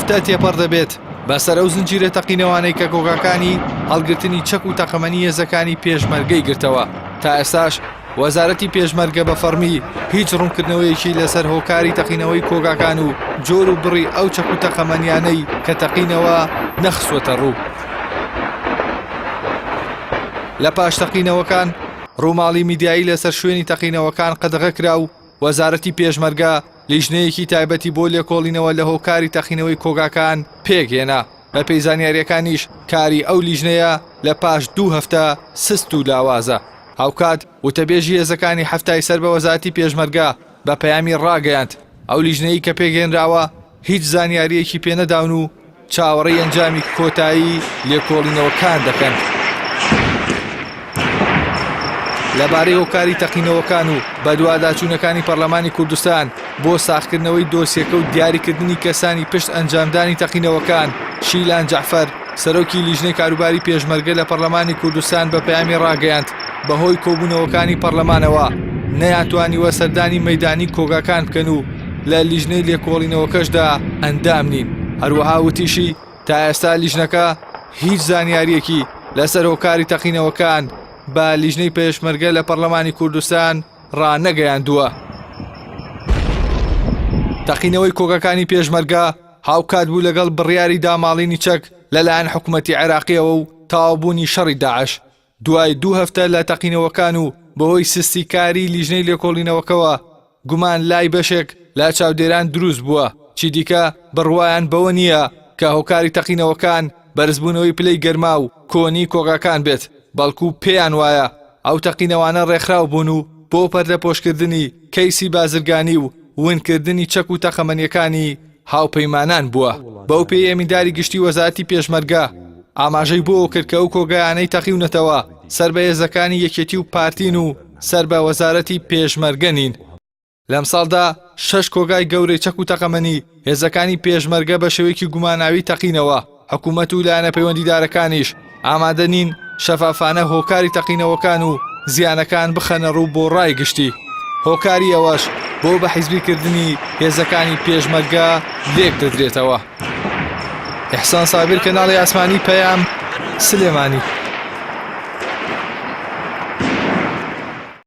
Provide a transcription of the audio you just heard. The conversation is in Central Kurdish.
هەفتە تێپەڕ دەبێت بەسەر ئەو زنجیرە تەقینەوانەی کە کۆگاکانی هەڵگرتنی چەک و تەقەمەنی هێزەکانی پێشمەرگەی گرتەوە، تا ئێستاش وەزارەتی پێشمەرگە بە فەڕمی هیچ ڕوونکردنەوەیەکی لەسەر هۆکاری تەقینەوەی کۆگاکان و جۆر و بڕی ئەو چەک و تەقەمەنیانەی کە تەقینەوە نەخستووەتە ڕوو. لە پاش تەقینەوەکان ڕووماڵی میدیایی لەسەر شوێنی تەقینەوەکان قەدەغە کرا و وەزارەتی پێشمەرگە لیژنەیەکی تایبەتی بۆ لێکۆڵینەوە لە هۆکاری تەقینەوەی کۆگاکان پێکهێنا، بەپێی زانیارییەکانیش کاری ئەو لیژنەیە لە پاش دوو هەفتە سست و لاوازە. هاوکات وتەبێژی هێزەکانی حەفتای سەر بە وەزارەتی پێشمەرگە بە پەیامی ڕاگەیاند، ئەو لیژنەی کە پێکهێنراوە هیچ زانیارییەکی پێنەداون و چاوەڕێی ئەنجامی کۆتایی لێکۆڵینەوەکان دەکەن. لەبارەی هۆکاری تەقینەوەکان و بەدواداچوونەکانی پەرلەمانی کوردستان بۆ ساغکردنەوەی دۆسیەکە و دیاریکردنی کەسانی پشت ئەنجامدانی تەقینەوەکان، شیلان جەعفەر، سەرۆکی لیژنەی کاروباری پێشمەرگە لە پەرلەمانی کوردستان بە پەیامی ڕاگەیاند، بەهۆی کۆبوونەوەکانی پەرلەمانەوە نەیانتوانیوە سەردانی مەیدانی کۆگاکان بکەن و لە لیژنەی لێکۆڵینەوەکەشدا ئەندام نین. هەروەها وتیشی، تا ئێستا لیژنەکە هیچ زانیارییەکی لەسەر هۆکاری تەقینەوەکان بە لیژنەی پێشمەرگە لە پەرلەمانی کوردستان ڕانەگەیاندووە. تەقینەوەی کۆگاکانی پێشمەرگە هاوکات بوو لەگەڵ بڕیاری داماڵینی چەک لەلایەن حکومەتی عێراقیەوە و تەواوبوونی شەڕی داعش. دوای دوو هەفتە لە تەقینەوەکان و بەهۆی سستی کاری لیژنەی لێکۆڵینەوەکەوە گومان لای بەشێک لە چاودێران دروست بووە، چیدیکە بڕوایان بەوە نییە کە هۆکاری تەقینەوەکان بەرزبوونەوەی پلەی گەرما و کۆنی کۆگاکان بێت، بەڵکو پێیان وایە ئەو تەقینەوانە ڕێکخراو بوون و بۆ پەردەپۆشکردنی کەیسی بازرگانی و ونکردنی چەک و تەقەمەنییەکانی هاوپەیمانان بووە. بەو پێی ئەمینداری گشتی وەزارەتی پێشمەرگە ئاماژەی بۆ کرد کە ئەو کۆگایانەی تەقیونەتەوە سەر بە هێزەکانی یەکێتی و پارتین و سەر بە وەزارەتی پێشمەرگە نین. لەمساڵدا شەش کۆگای گەورەی چەک و تەقەمەنی هێزەکانی پێشمەرگە بە شێوەیەکی گوماناوی تەقینەوە، حکومەت و لایەنە پەیوەندیدارەکانیش ئامادە نین شەفافانە هۆکاری تەقینەوەکان و زیانەکان بخەنە ڕوو بۆ ڕای گشتی. هۆکاری ئەوەش بۆ بە حیزبی کردنی هێزەکانی پێشمەرگە لێک دەدرێتەوە. ئیحسان سابیر کەناڵی ئاسمانی پەیام، سلێمانی.